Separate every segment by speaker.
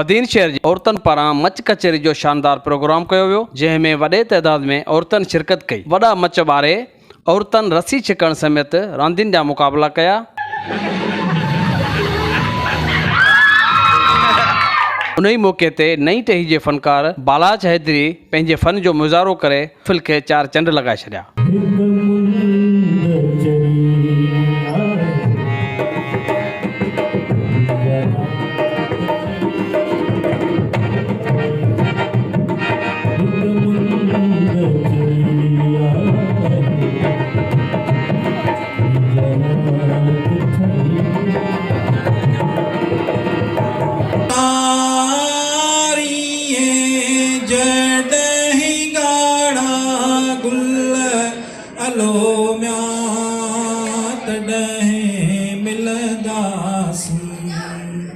Speaker 1: بدين شهر جي عورتن پاران مچ ڪچهري جو شاندار پروگرام ڪيو ويو، جنهن ۾ وڏي تعداد ۾ عورتن شرڪت ڪئي. وڏا مچ ٻاري عورتن رسي ڇڪڻ سميت راندين جا مقابلا ڪيا. انهي موقعي تي نئين ٽهي جي فنڪار بالاچ حيدري پنهنجي فن جو مظاهرو ڪري محفل کي چار چنڊ لڳائي ڇڏيا.
Speaker 2: هڪ مند چري آهي
Speaker 3: جڏهن ڳاڙها گل الوميا تڏهن ملنداسين.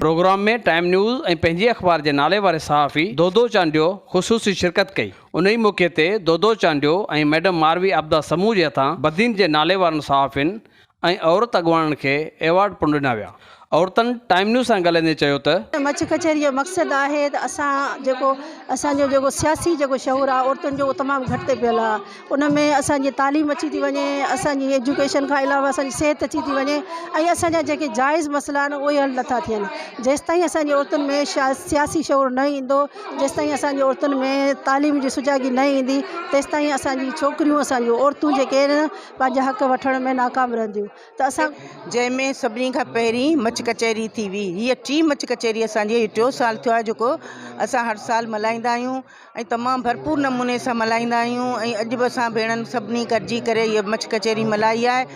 Speaker 1: پروگرام ۾ ٽائيم نيوز ۽ پنهنجي اخبار جي نالي واري صحافي دودو چانڊيو خصوصي شرڪت ڪئي. انهي موقعي تي دودو چانڊيو ۽ ميڊم ماروي عابده سمون جي هٿان بدين جي نالي وارن صحافين ۽ عورت اڳواڻن کي ايوارڊ پڻ ڏنا ويا. عورتن ٽائيم نيوز سان ڳالهائيندي چيو ته.
Speaker 4: مچ ڪچهري جو مقصد آهي ته اسان جيڪو اسان جو جيڪو سياسي جيڪو شعور آهي عورتن جو اهو تمام گهٽ تي پيل آهي ان ۾ اسان جي تعليم اچي ٿي وڃي اسان جي ايجوڪيشن کان علاوه اسان جي صحت اچي ٿي وڃي ۽ اسان جا جيڪي جائز مسئلا آهن اهي حل نٿا ٿين جيستائين اسان جي عورتن ۾ سياسي شعور نه ايندو جيستائين اسان جي عورتن ۾ تعليم جي سجاڳي نه ايندي تيستائين اسان جي ڇوڪريون اسان جون عورتون جيڪي آهن پنهنجا حق وٺڻ ۾ ناڪام رهنديون ته اسان.
Speaker 5: جنهن ۾ سڀني کان پهرين مچ ڪچهري ٿي هئي. هيء ٽين مچ ڪچهري اسان جي هي ٽيون سال ٿيو آهي جيڪو اسان هر سال ملهائيندا آهيون ۽ تمام ڀرپور نموني سان ملهائيندا آهيون ۽ اڄ به اسان ڀيڻن سڀني گڏجي ڪري هيء مچ ڪچهري ملهائي آهي.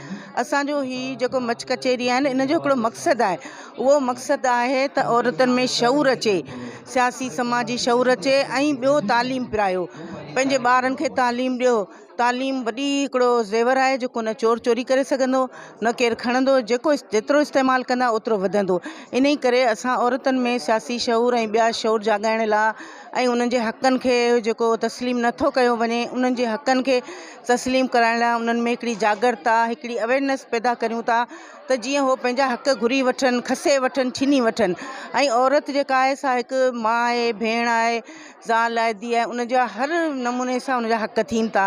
Speaker 5: اسان جو هي جيڪو مچ ڪچهري آهي نه ان جو هڪڙو مقصد آهي اهو مقصد آهي ته عورتن ۾ شعور اچي سياسي سماجي شعور اچي ۽ ٻيو تعليم پرايو پنهنجي ٻارن کي تعليم ڏيو. تعليم وڏي هڪڙو زيور آهي جيڪو نه چور چوري ڪري سگهندو نه ڪير کڻندو جيڪو جيترو استعمال ڪندا اوترو وڌندو انهي ڪري اسان عورتن ۾ سياسي شعور ۽ ٻيا شعور جاڳائڻ لاء ۽ انهن جي حقن کي جيڪو تسليم نٿو ڪيو وڃي انهن جي حقن کي تسليم ڪرائڻ لاء انهن ۾ هڪڙي جاڳرتا هڪڙي اويرنيس پيدا ڪريون ٿا ته جيئن هو پنهنجا حق گهري وٺن کسي وٺن ڇني وٺن ۽ عورت جيڪا آهي سا هڪ ماء آهي ڀيڻ آهي زال آهي ڌيء آهي ان جا هر نموني سان ان جا حق ٿين ٿا.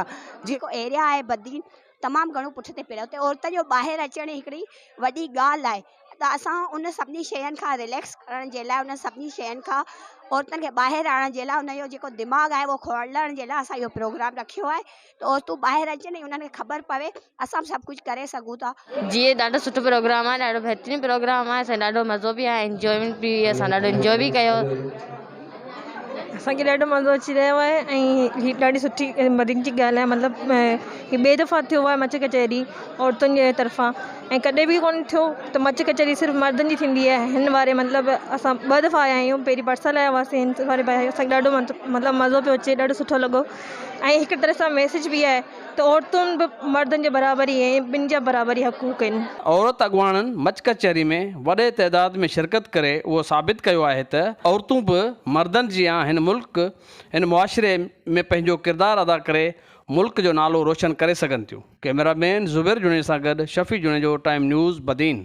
Speaker 6: جيڪو ايريا آهي بدين تمام گهڻو پٺتي پيل آهي اتي عورتن جو ٻاهر اچڻ هڪڙي وڏي ڳالهه آهي ته اسان ان سڀني شين کان رليڪس ڪرڻ جي لاء ان سڀني شين کان عورتن کي ٻاهر آڻڻ جي لاء ان جو جيڪو دماغ آهي اهو کولڻ جي لاء اسان اهو پروگرام رکيو آهي ته عورتون ٻاهر اچن ۽ انهن کي خبر پوي اسان به سڀ ڪجهه ڪري سگهون ٿا.
Speaker 7: جي ڏاڍو سٺو پروگرام آهي ڏاڍو بهترين پروگرام آهي اسان کي ڏاڍو مزو به آيو انجوائمينٽ به هئي اسان ڏاڍو انجوائي به ڪيو.
Speaker 8: اسان کي ڏاڍو مزو اچي رهيو آهي ۽ هي ڏاڍي سٺي مزي جي ڳالهه آهي مطلب هي ٻئي دفعا ٿيو آهي مچ ڪچهري عورتن جي طرفان ۽ ڪڏهن به ڪونه ٿيو ته مچ ڪچهري صرف مردن جي ٿيندي آهي هن واري مطلب اسان ٻه دفعا آيا آهيون پهرين پرسال آيا هئاسين هن واري به اسان کي ڏاڍو مطلب مزو پيو اچي ڏاڍو سٺو لڳو ۽ هڪ طرح سان ميسيج به آهي ته عورتن به مردن جي برابر ئي ۽ ٻن جا برابر ئي حقوق آهن.
Speaker 1: عورت اڳواڻن مچ ڪچهري ۾ وڏي تعداد ۾ شرڪت ڪري اهو ثابت ڪيو آهي ته عورتون به مردن جيان هن ملڪ هن معاشري ۾ پنهنجو ڪردار ادا ڪري ملڪ جو نالو روشن ڪري سگهن ٿيون. ڪئميرا مين زبير جوڻيجي سان گڏ شفيع جوڻيجو ٽائيم نيوز بدين.